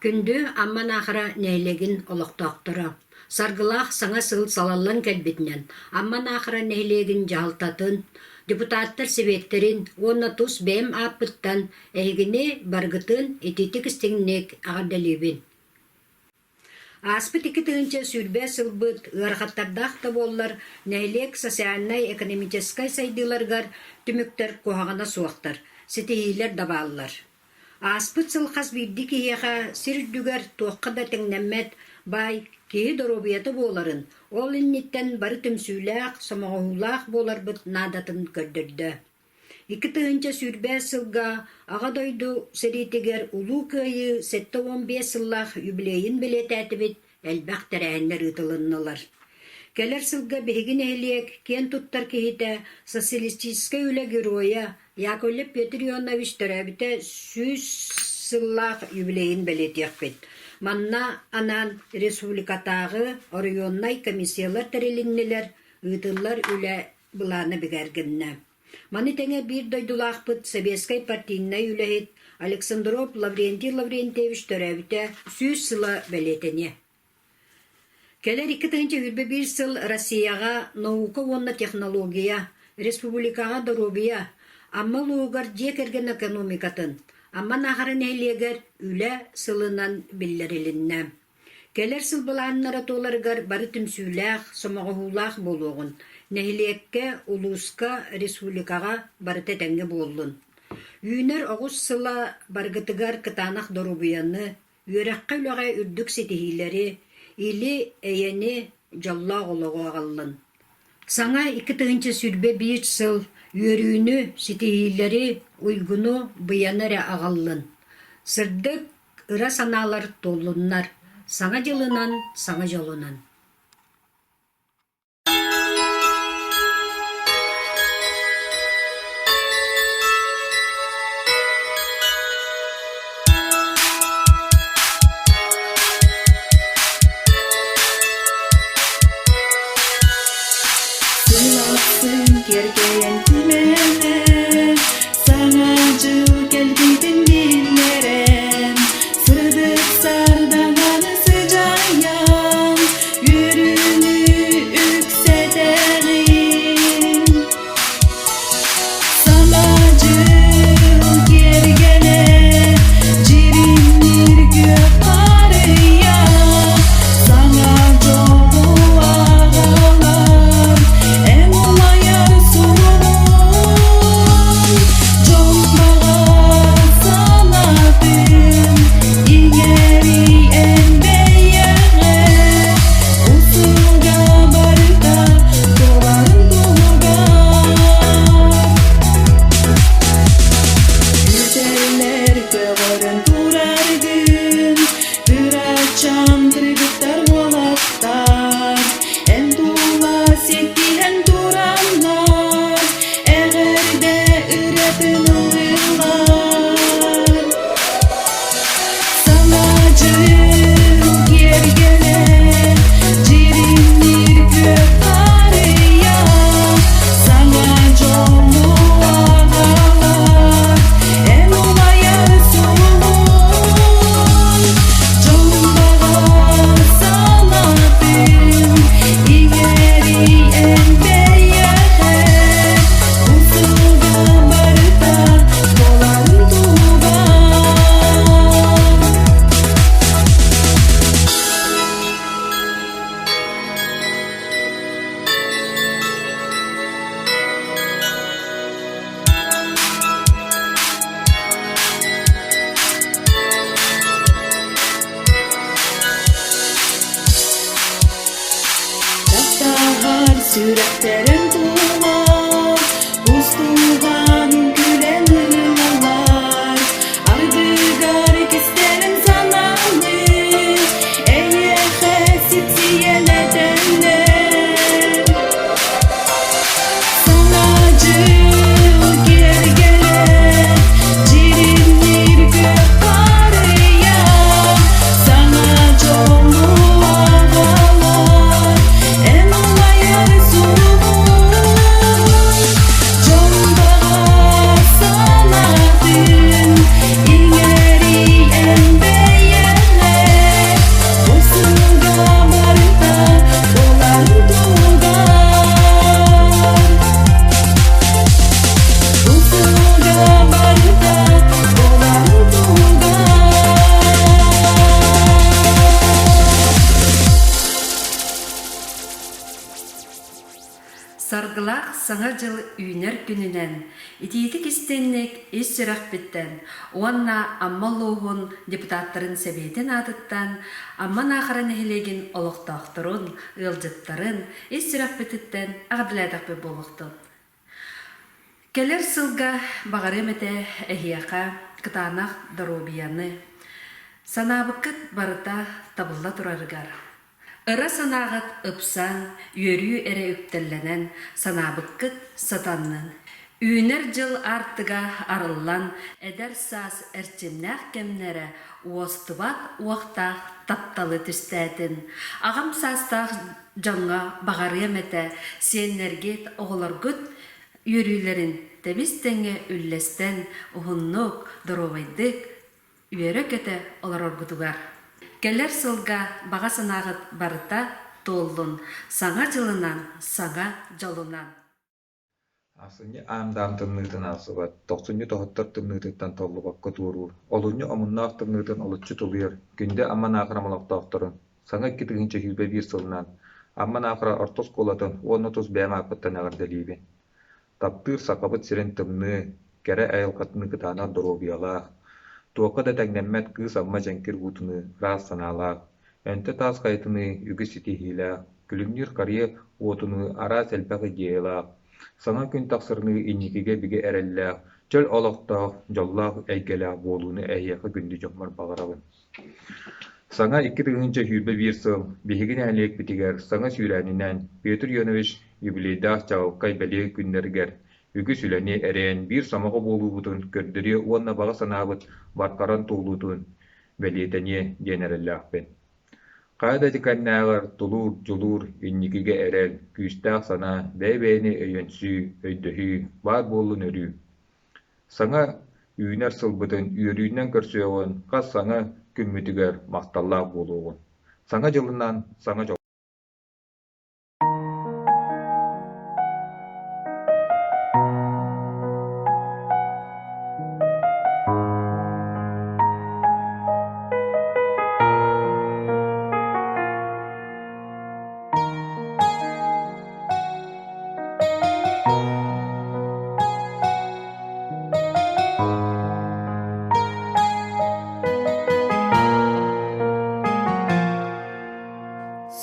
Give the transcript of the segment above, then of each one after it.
Күндү Амма Наахара нэһилиэгин олохтоохторо! Саргылаах саҥа сыл салаллан кэлбитинэн Амма Наахара нэһилиэгин дьаһалтатын, депутаттар сэбиэттэрин уонна тус бэйэм ааппыттан эһигини барыгытын итиитик-истиҥник эҕэрдэлиибин! Ааспыт 2020 сылбыт ыарахаттардаах да буоллар, нэһилиэк социальнай-экономическай сайдыыларыгар түмүктэр куһаҕана суохтар, ситиһиилэр да бааллар. Ааспыт сыл хас биирдии киһиэхэ сир үрдүгэр туохха да тэҥнэммэт баай киһи доруобуйата буоларын, ол инниттэн бары түмсүүлээх, сомоҕоһуулаах буоларбыт наадатын көрдөрдө. 2020 сылга Аҕа дойду сэриитигэр Улуу Кыайыы 75 сыллаах юбилейын бэлиэтээтибит, элбэх тэрээһиннэр ыытылыннылар. Кэлэр сылга биһиги нэһилиэк киэн туттар киһитэ, социалистическай үлэ геройа Яковлев Петр Ионович төрөөбүтэ 100 сыллаах юбилейын бэлиэтиэхпит. Манна анаан республикатааҕы оройуоннай комиссиялар тэрилиннилэр, ыытыллар үлэ былаана бигэргэннэ. Маны тэҥэ биир дойдулаахпыт сэбиэскэй партийнай үлэһит Александров Лаврентий Лаврентьевич төрөөбүтэ 100 сыла бэлиэтэниэ. Кэлэр 2021 сыл Россияҕа наука уонна технология, республикаҕа доруобуйа, Амма улууһугар дьиэ кэргэн экономикатын, Амма Наахара нэһилиэгэр үлэ сылынан биллэрилиннэ. Кэлэр сыл былааннара туоларыгар бары түмсүүлээх, сомоҕоһуулаах буолуоҕун, нэһилиэккэ, улууска, республикаҕа барыта этэҥҥэ буоллун. Үүнэр оҕус сыла барыгытыгар кытаанах доруобуйаны, үөрэххэ-үлэҕэ үрдүк ситиһиилэри, или, эйэни, дьоллоох олоҕу аҕаллын. Саҥа 2021 сыл үөрүүнү, ситиһиилэри, уйгуну, быйаны эрэ аҕаллын. Сырдык, ыра санаалар туоллуннар, Саҥа дьылынан, саҥа дьолунан! Сыл ахсын киэркэйэн кимэнэн, Саҥа дьыл кэлбитин биллэрэн, Сырдык сардаҥаны сыдьаайан, Үөрүүнү үксэтэҕин. Саҥа дьыл киэргэлэ, дьиримниир күөх харыйа, Саҥа дьолу аҕалар, эн улайар суолуҥ, Дьон баҕа санаатын иҥэрий эн бэйэҕэ, Усулга барыта туоларын туһугар. Күтэллэр көҕөрөн тураргын, Кырачаан кыргыттар уолаттар, Эн тула сиэттиһэн тураннар, Эҕэрдэ ырыатын ыллыыллар. Саҥа дьыл киэргэлэ, дьиримниир күөх харыйа, Саҥа дьолу аҕалар, эн умайар суолуҥ, Дьон баҕа санаатын иҥэрий эн бэйэҕэ, Усулга барыта буоларын туһугар. Таптаһар сүрэхтэрин тула Устуган күлэн ылаллар Ардыгар кистэлэҥ санааны Эйиэхэ сипсийэлэтэллэр Саҥа дьыл киэргэлэ Дьиримниир күөх харыйа Саҥа дьолу аҕалар Эн умайар суолуҥ. Саҥа дьыл үүнэр күнүнэн итиитик-истиҥник ис сүрэхпиттэн уонна Амма улууһун депутаттарын сэбиэтин аатыттан Амма Наахара нэһилиэгин олохтоохторун, ыалдьыттарын ис сүрэхпититтэн эҕэрдэлээтэхпит буолуохтун. Кэлэр сылга баҕарыам этэ эһиэхэ кытаанах доруобуйаны, санаабыккыт барыта табылла турарыгар. Ыра санааҕыт ыпсан, үөрүү эрэ үктэллэнэн, санаабыккыт сатаннын. Үүнэр дьыл аартыга арыллан, эдэр саас эрчимнээх кэмнэрэ уостубат уохтаах тапталы түстээтин. Аҕам саастаах дьоҥҥо баҕарыам этэ, сиэннэргит, оҕолоргут үөрүүлэрин тэбис-тэҥҥэ үллэстэн, уһуннук, доруобайдык үөрэ-көтө олороргутугар. Кэлэр сылга баҕа санааҕыт барыта туоллун, Саҥа дьылынан, саҥа дьолунан! Ахсынньы аам-даам тымныытын аахсыбат, тохсунньу тоһуттар тымныытыттан толлубакка туоруур, олунньу омуннаах тымныытын олоччу тулуйар күндү Амма Наахарам олохтоохторун саҥа 2021 сылынан Амма Наахара орто оскуолатын уонна тус бэйэм ааппыттан эҕэрдэлиибин. Таптыыр Сахабыт сирин тымныы, кэрэ айылҕатыныы кытаанах доруобуйалаах, туохха да тэҥнэммэт Кыыс Амма дьэҥкир уутунуу ыраас санаалаах, өнтө таас хайатыныы үгүс ситиһиилээх, күлүмнүүр харыйа уотунуу араас элбэх идеялаах, саҥа күн тахсарыныы инникигэ бигэ эрэллээх, чөл олохтоох, дьоллоох эйгэлээх буолууну эһиэхэ күндү дьоммор баҕарабын. Саҥа 2021 сыл биһиги нэһилиэкпитигэр саҥа сүүрээнинэн Петр Ионович юбилейдаах чаҕылхай бэлиэ күннэригэр үгүс үлэни эрэйэн биир сомоҕо буолуубутун көрдөрүө уонна баҕа санаабыт барҕаран туолуутун бэлиэтэниэ диэн эрэллээхпин. Хайа да итикэннээҕэр тулуур, дьулуур, инникигэ эрэл, күүстээх санаа, бэйэ-бэйэни өйөнсүү, өйдөһүү баар буоллун өрүү. Саҥа үүнэр сылбытын үөрүүнэн көрсүөҕүн, хас саҥа күммүтүгэр махталлаах буолуоҕун. Саҥа дьылынан, саҥа дьол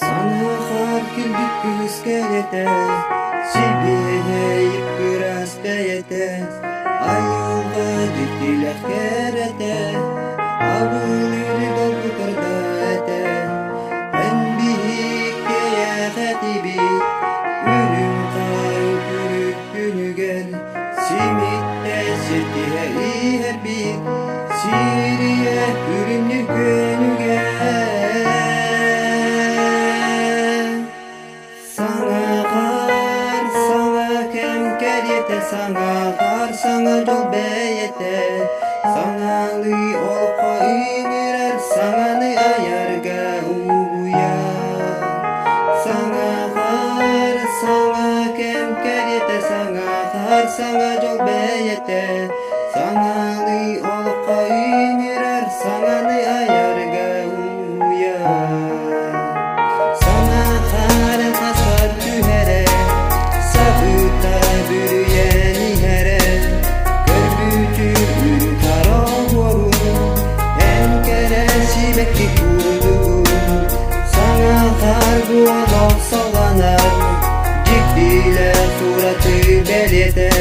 Санаахар килбик күнүс кэрэтэ, сибиэһэй ыраас бэйэтэ, айылҕа дьиктилээх кэрэтэ, абылыыры долгутарда этэ. Эн биһиккэйээх этибит, үрүҥ хаар күрүк күнүгэр, симиттэ сиртиһэ иһэрбит, сирийэ күрүмнүүр күөнүгэр. Саҥа хаар, саҥа кэм кэриэтэ, саҥа хаар, саҥа дьол бэйэтэ, саҥалыы олоххо ыҥырар, саҥаны айарга угуйар. Саҥа хаар, саҥа кэм кэриэтэ, саҥа хаар, саҥа дьол бэйэтэ, саҥалыы олоххо ыҥырар, саҥаны айарга угуйар. Саҥа хаарын хаспар түһэрэ, сабыта бүрүйэн иһэрэ, көрбүтүм үрүҥ хара оһуорун, эн кэрэ сибэкки курдугун. Саҥа хаар буолан охсолонор, дьиктилээх ураты бэлиэтэ,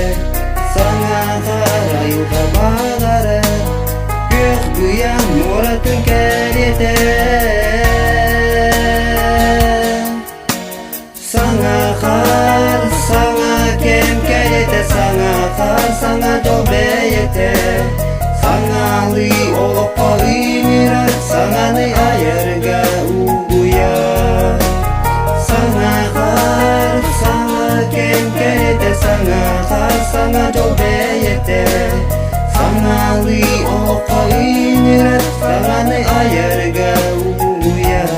саҥа хаар айылҕа баҕара, күөх быйаҥ муоратын кэриэтэ. Саҥа хаар, саҥа кэм кэрэтэ, саҥа хаар, саҥа дьол бэйэтэ. Саҥалыы олоххо ыҥырар, саҥаны айарга угуйар. Саҥа хаар, саҥа кэм кэрэтэ, саҥа хаар, саҥа дьол бэйэтэ. Саҥалыы олоххо ыҥырар, саҥаны айарга угуйар.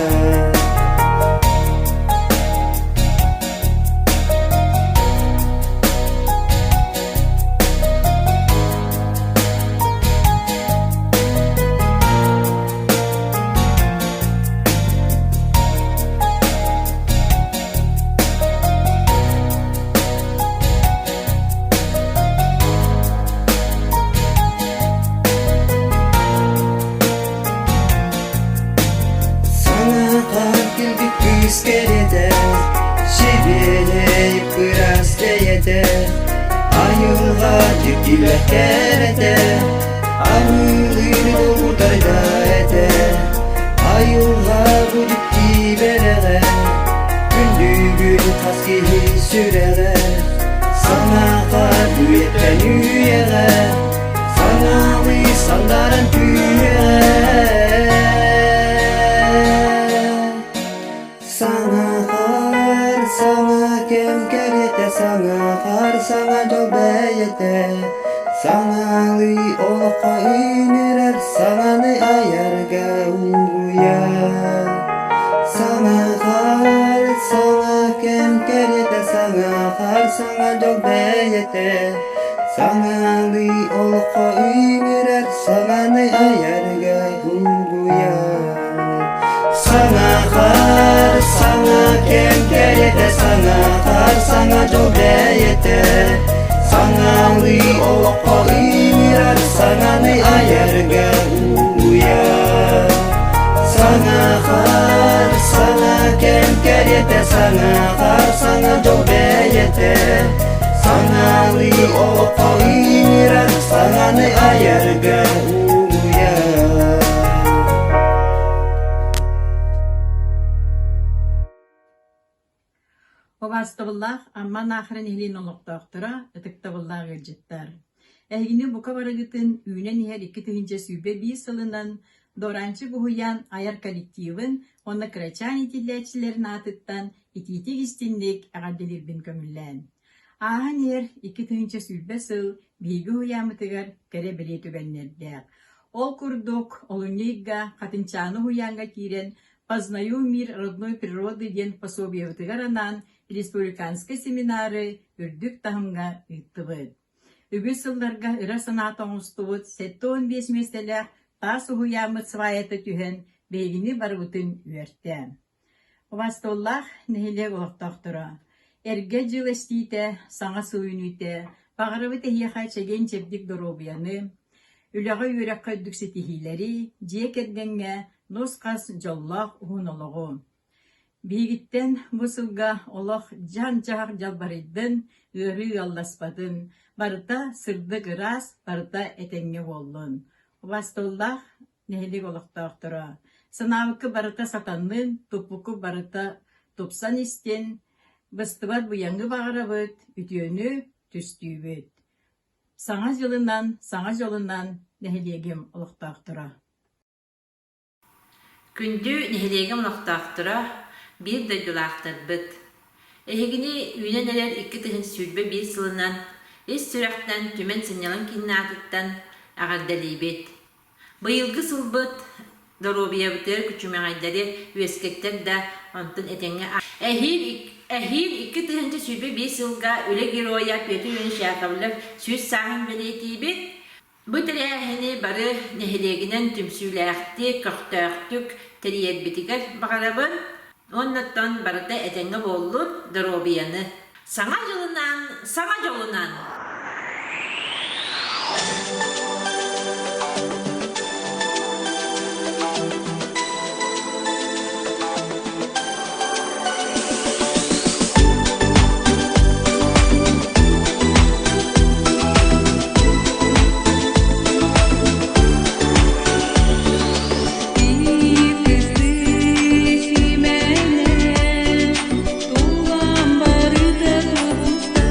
Көстүүбэт кэрэтэ, аһыылыыр долгутар да этэ, айылҕа бу дьикти бэлэҕэ, күндүгүн хас киһи сүрэҕэ, саҥаха үйэттэн үйэҕэ, саҥалыы сандаран түһүөҕэ. Саҥа хаар, саҥа кэм кэриэтэ, саҥа хаар, саҥа дьол бэйэтэ, саҥалыы олоххо үүнэрэр, саҥаны айарга угуйар. Саҥа хаар, саҥа кэм кэриэтэ, саҥа хаар, саҥа дьол бэйэтэ, саҥалыы олоххо үүнэрэр, саҥаны айарга угуйар. Саҥа хаар, саҥа кэм кэрэтэ, саҥа хаар, саҥа дьол бэйэтэ, саҥалыы олоххо ыҥырар, саҥаны айарга угуйар. Саҥа хаар, саҥа кэм кэрэтэ, саҥа хаар, саҥа дьол бэйэтэ, саҥалыы олоххо ыҥырар, саҥаны айарга угуйар. Убаастабыллаах Амма Наахара нэһилиэгин олохтоохторо, ытыктабыллаах ыалдьыттар! Эһигини бука барыгытын үүнэн иһэр 2021 сылынан Доранчик уһуйаан айар коллективын уонна кырачаан иитиллээччилэрин аатыттан итиитик-истиҥник эҕэрдэлиирбин көҥүллээн. Ааһан иһэр 2020 сыл биһиги уһуйааммытыгар кэрэ-бэлиэ түгэннэрдээх. Ол курдук, олунньу ыйга Хатынчааны уһуйааҥҥа киирэн «Познаю мир родной природы» диэн пособиебытыгар анаан республиканскай семинары үрдүк таһымҥа ыыттыбыт. Үгүс сылларга ыра санаата оҥостубут 75 миэстэлээх таас уһуйааммыт сваята түһэн, биһигини барыбытын үөртэ. Убаастабыллаах нэһилиэк олохтоохторо, эргэ дьыл эстиитэ, саҥа сыл үүнүүтэ, баҕарабыт эһиэхэ чэгиэн-чэбдик доруобуйаны, үлэҕэ-үөрэххэ үрдүк ситиһиилэри, дьиэ кэргэҥҥэ нус-хас дьоллоох уһун олоҕу. Биһигиттэн бу сылга олох дьаһан-дьаһах дьалбарыйдын, ыарыы ыалласпатын, барыта сырдык-ыраас, барыта этэҥҥэ буоллун. Убаастабыллаах нэһилиэк олохтоохторо, санаабыкка барыта сатаннын, туппукку барыта тупсан истин, быстыбат быйаҥы баҕарабыт, үтүөнү түстүүбүт. Саҥа дьылынан, саҥа дьолунан нэһилиэгим олохтоохторо! Күндү нэһилиэгим олохтоохторо, биир дойдулаахтарбыт! Эһигини үүнэн эрэр 2021 сылынан ис сүрэхтэн Түмэн сынньалаҥ киинин аатыттан эҕэрдэлиибит! Быйылгы сылбыт доруобуйабытыгар күчүмэҕэйдэри үөскэттэр да, онтон этэҥҥэ Эһиил эһиил 2021 сылга Үлэ Геройа Петр Иванович Яковлев 100 сааһын бэлиэтиибит. Бу тэрээһини бары нэһилиэгинэн түмсүүлээхтик, көхтөөхтүк тэрийэрбитигэр баҕарабын. Уонна оттон барыта этэҥҥэ буоллун, доруобуйаны. Саҥа дьылынан, саҥа дьолунан! Тулам барыта тубуста.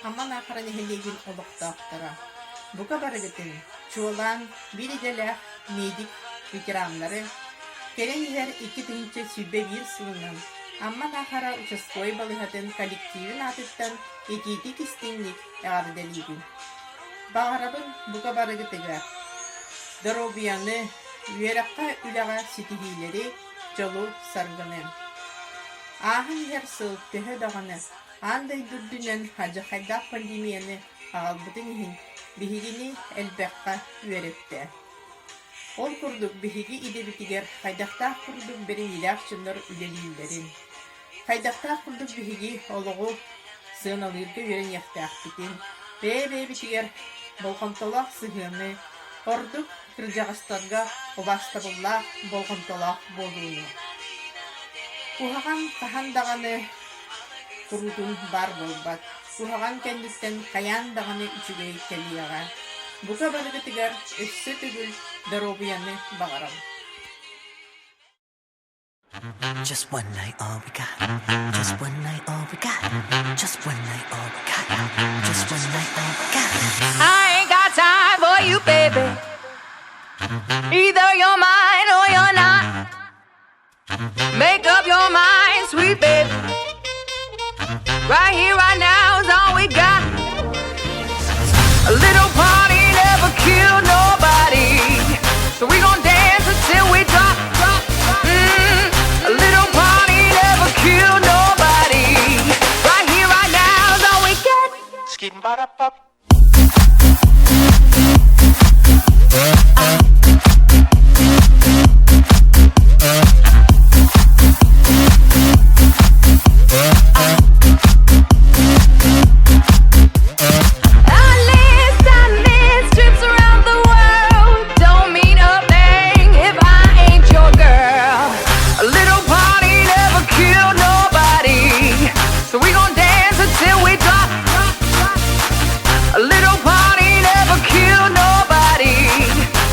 Амма Наахара нэһилиэгин олохтоохторо! Бука барыгытын, чуолаан биир идэлээх медик ветераннары, кэлэн иһэр 2021 сылынан Амма Наахара участковай балыыһатын коллективын аатыттан итиитик истиҥник эҕэрдэлиибин! Баҕарабын бука барыгытыгар доруобуйаны, үөрэххэ, үлэҕэ ситиһиилэри, дьолу-саргыны! Ааһан иһэр сыл төһө даҕаны аан дойду үрдүнэн алдьархайдаах пандемияны аҕалбытын иһин, биһигини элбэххэ үөрэттэ. Ол курдук биһиги идэбитигэр хайдахтаах курдук бэриниилээх дьоннор үлэлииллэрин, хайдахтаах курдук биһиги олоҕу сыаналыырга үөрэниэхтээхпитин, бэйэ-бэйэбитигэр болҕомтолоох сыһыаны, ордук кырдьаҕастарга убаастабыллаах болҕомтолоох буолууну. Куһаҕан хаһан даҕаны куруутун баар буолбат, куһаҕан кэнниттэн хайаан даҕаны үчүгэй кэлиэҕэ. Бука барыгытыгар өссө төгүл доруобуйаны баҕарабын. Just one night, all we got. Just one night, all we got. Just one night, all we got. Just one night, all we got. I ain't got time for you, baby. Either you're mine or you're not. Make up your mind, sweet baby. Right here, right now is all we got. A little party never killed nobody. So we gon' dance until we drop. drop. A little party never killed nobody. Right here, right now is all we got. I list, I miss trips around the world. Don't mean a thing if I ain't your girl. A little party never killed nobody. So we gon' dance until we drop. A little party never killed nobody.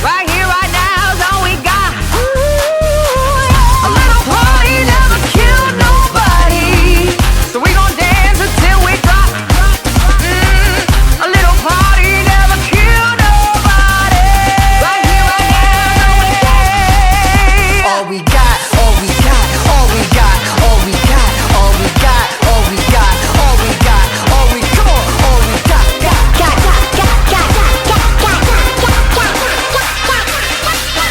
Right here, right now is all we got. Ooh, a little party never killed nobody. So we gon' dance until we drop. A little party never killed nobody. Right here, right now, we got. All we got, all we got, all we got, all we got, all we got, all we got, all we got, all we come on, all we got, got, got, got, got, got, got, got, got, got, got,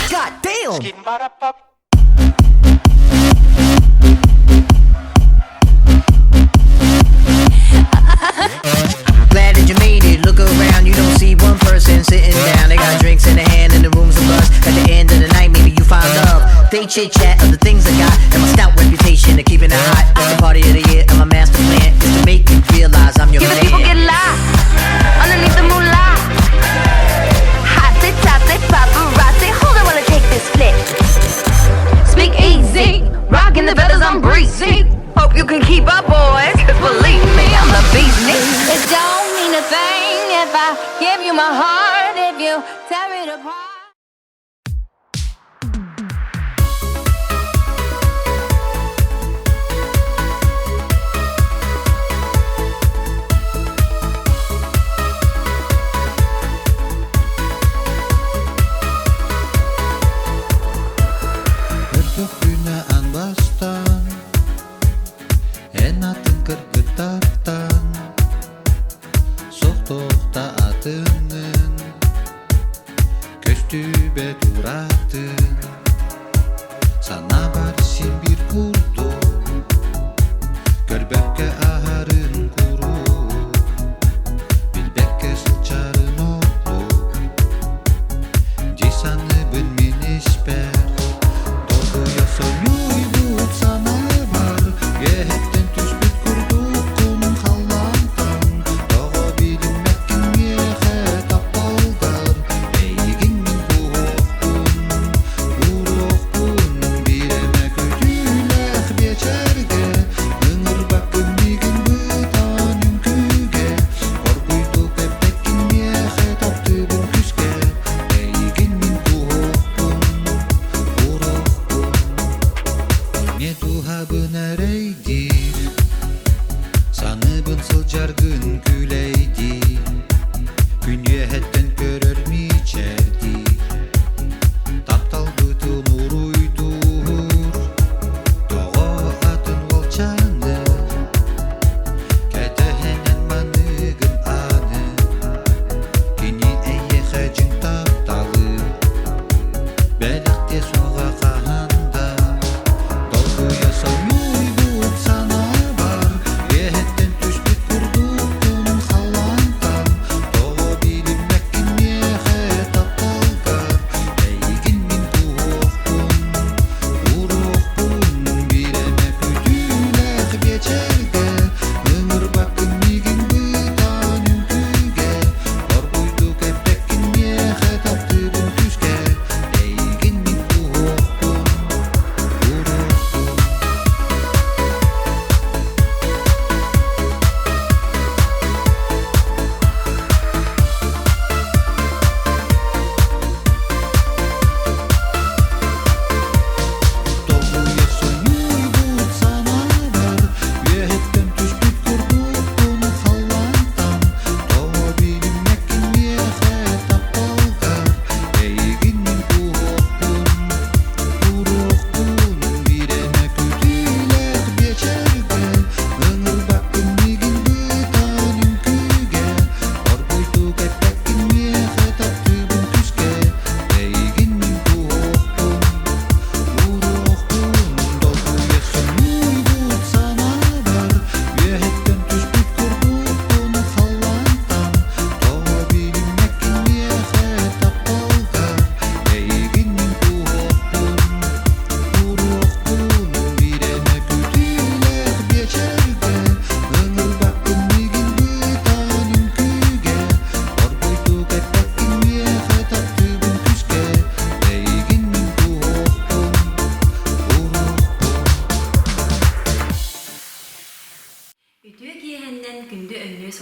got, God damn. Glad that you made it. Look around, you don't see one person sitting down. They got drinks in their hand and the room's a buzz. At the end of the night, maybe you find love. They chit chat of the things I got and my stout reputation of keeping it hot. It's the party of the year, and my master plan is to make you realize I'm your Give the man. people get live underneath the moolah. Hot top, paparazzi. Hold on while I take this flick. Speak easy, rocking the feathers, I'm breezy. Hope you can keep up, boys, 'cause believe me, I'm the bee's knees. It don't mean a thing if I give you my heart, if you tear it apart. Көрдөхпүнэ аан бастаан эн атын кыргыттартан Сохтоохто атынын көстүбэт уратын Санаабар син биир курдук көрбөккө аһарын куруук билбэккэ сылдьарын ордук Дии саныыбын мин испэр Долгуйа сонньуйбут санаабар Үөһэттэн түспүт курдуккун халлаантан Тоҕо билиммэккин миэхэ тапталгар Эйигин мин буһуохпун, ууруохпун Биир эмэ күүтүүлээх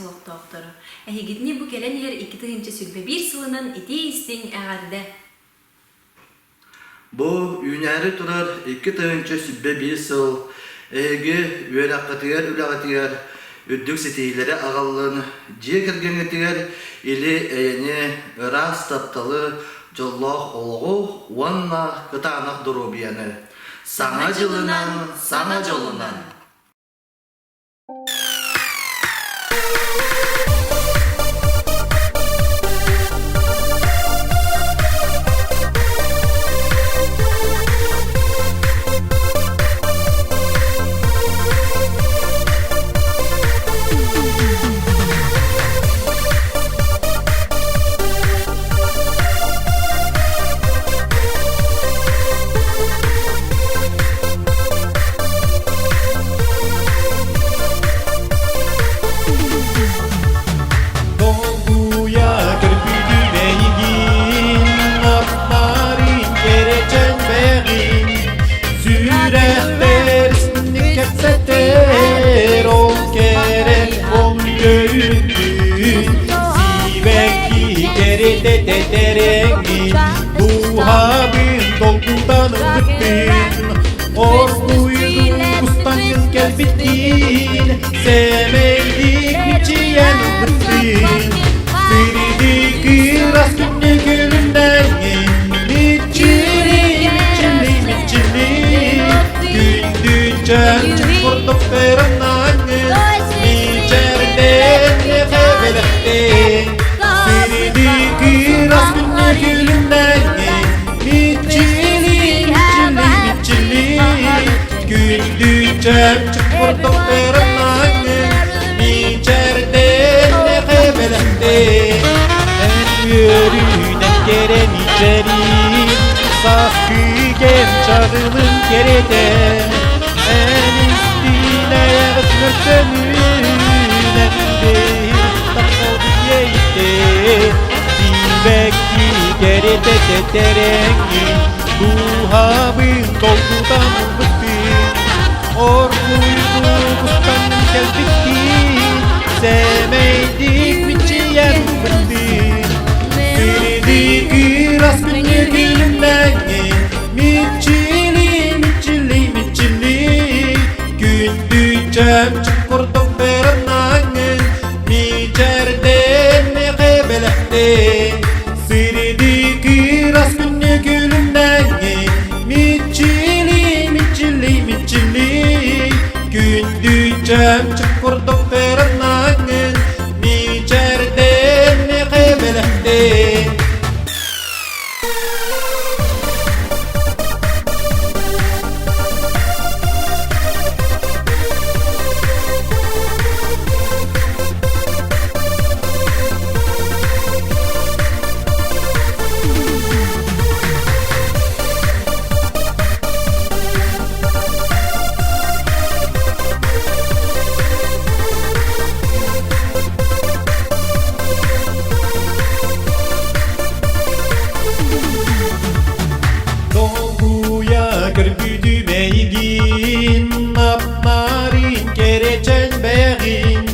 олохтоохторо! Эһигитини бу кэлэн иһэр 2021 сылынан итии-истиҥ эҕэрдэ! Бу үүнээри турар 2021 сыл эһиги үөрэххитигэр, үлэҕитигэр үрдүк ситиһиилэри аҕаллын, дьиэ кэргэҥҥитигэр или-эйэни, ыраас тапталы, дьоллоох олоҕу уонна кытаанах доруобуйаны! Саҥа дьылынан, саҥа дьолунан! Долгуйа көрбүтүм эйигин, Аппарын кэрэчэн бэҕин, Сүрэхпэр кэпсэтэр ол кэрэ ол үтүөүн Сибэкки кэрэтэ тэтэрэҥин, Дууһабын долгутан ылбыттын, Оргуйдук устаҥҥын кэлбиттиин, Сэмэйдик мичийэн ылбыттыын, Сиридик ырас күннү күлүмнэҥҥин, Мичили, мичили, мичили, Күндү чэрчик курдук тырымнаҥҥын, Мичэрдэн миэхэ бэлэхтин, Сиридик ырас күннү күлүмнэҥҥин, Мичили, мичили, мичили, Күндү чэрчик курдук тырымнаҥҥын, Мичэрдэн миэхэ бэлэхтин. Эн үөрүүнэн кэрэ мичэрин, Сааскы кэм чаҕылын кэрэтэ, Эн истиин айаҕыс мөртөнүүнэн Бэйин таптал иэйитэ, Сибэкки кэрэтэ тэтэрэҥҥин, Дууһабын долгутан ылбыттын, Оргууйдук устан кэлбиттин, Сэмэйдик мичийэн ылбыттын. Сиридик ырас күннү күлүмнэҥҥин, Мичили, мичили, мичили, Күндү чөмчүк курдук тырымнаҥҥын, Мичэрдэн миэхэ бэлэхтин. Сиридик ырас күннү күлүмнэҥҥин, Мичили, мичили, мичили, Күндү чөмчүк курдук тырымнаҥҥын, Мичэрдэн миэхэ бэлэхтин. Долгуйа көрбүтүм эйигин, Аппарын кэрэчэн бэҕин,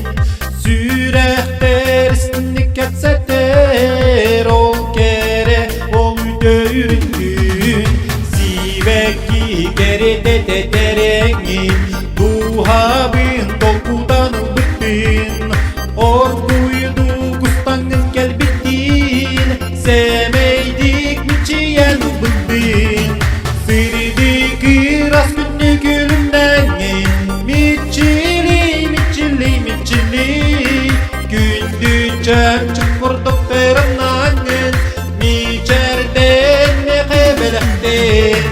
Сүрэхпэр истинник кэпсэтэр ол кэрэ, ол үтүөрүн Сибэкки кэрэтэ тэтэрэҥин, Дууһабын толкутан ылбыттын, Оргуйдук устаҥҥын кэлбиттиин, Сэмэйдик мичийэн ылбыттын. Сиридик ырас күннү күлүмнэҥҥин, Мичили, мичили, мичили, Күндү чөмчүк курдук тырымнаҥҥын, Мичэрдэн миэхэ бэлэхтин.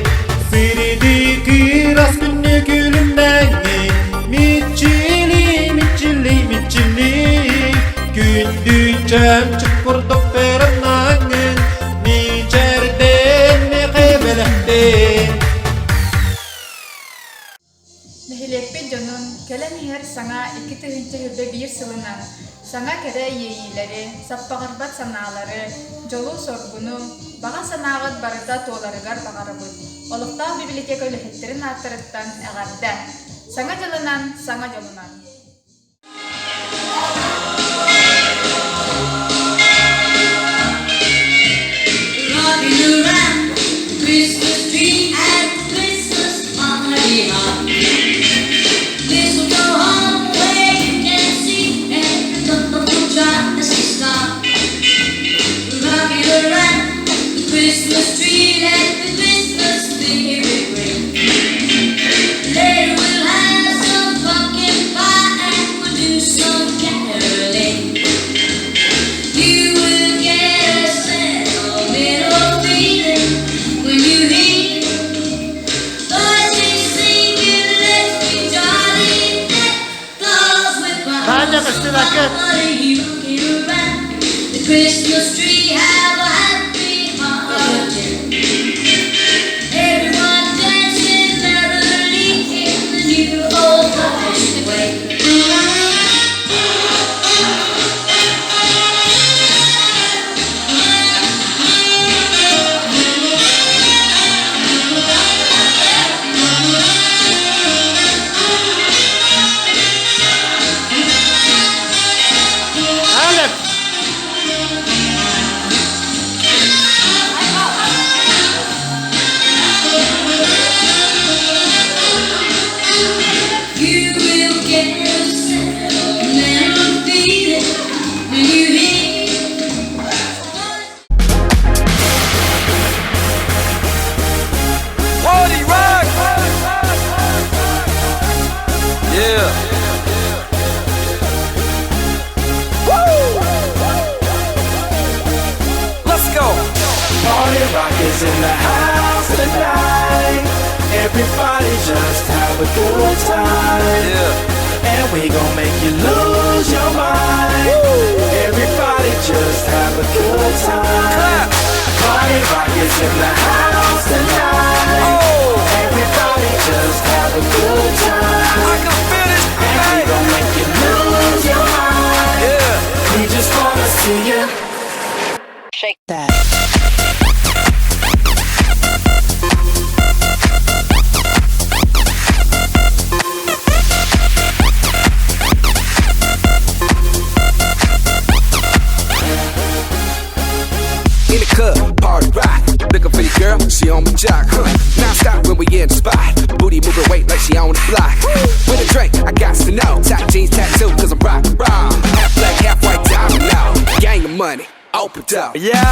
Сиридик ырас күннү күлүмнэҥҥин, Мичили, мичили, мичили, Күндү чөмчүк курдук тырымнаҥҥын, Мичэрдэн миэхэ бэлэхтин. Нэһилиэкпит дьонун кэлэн иһэр саҥа 2021 сылынан саҥа кэрэ иэйиилэри, саппаҕырбат санаалары, дьолу-соргуну, баҕа санааҕыт барыта туоларыгар баҕарабыт. Олохтоох библиотека үлэһиттэрин ааттарыттан эҕэрдэ! Саҥа дьылынан, саҥа дьолунан! we gon' make you lose your mind. Everybody just have a good time. Party rock is in the house tonight. Oh. Everybody just have a good time. I can feel this. And we gon' make you lose your mind. Yeah. We just wanna see you. Shake that. In the club, party rock. Looking for your girl, she on my jock. Huh. Now stop when we in the spot. Booty moving weight like she on the block. With a drink, I got to know. Top jeans tattoo, cause I'm rock, rock. Half black, half white diamond now. Gang of money, open up. Yeah,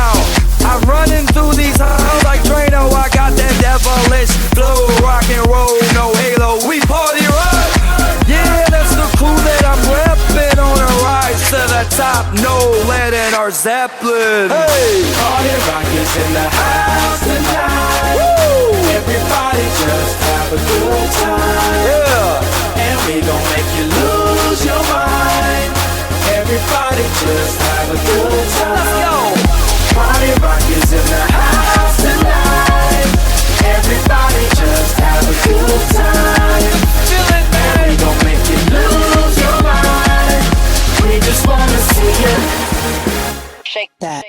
I'm running through these halls like Drano. I got that devilish flow, rock and roll, no halo. We party rock. Yeah, that's the clue that I'm repping on a rise to the top. No lead in our Zeppelin. Hey, party rock is in the house tonight. Woo! Everybody just have a good time. Yeah, and we gon' make you lose your mind. Everybody just have a good time. Let's go. Party rock is in the house tonight. Everybody just have a good time. Feel it, man. And we gon' make you lose your mind. We just wanna see you. Shake that.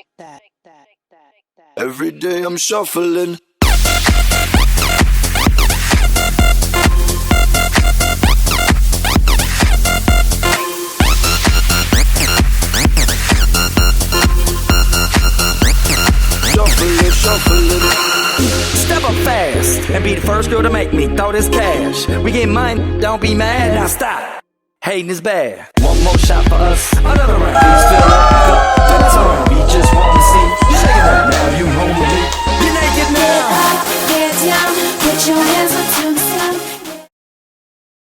Every day I'm shuffling. Shuffling, shuffling. Step up fast and be the first girl to make me throw this cash. We get money, don't be mad. Now stop. Hating is bad. One more shot for us, another round. Please fill up the cup. Then it's on. We just wanna see you shake it up. Now you home with me. You're naked now. Get down, put your hands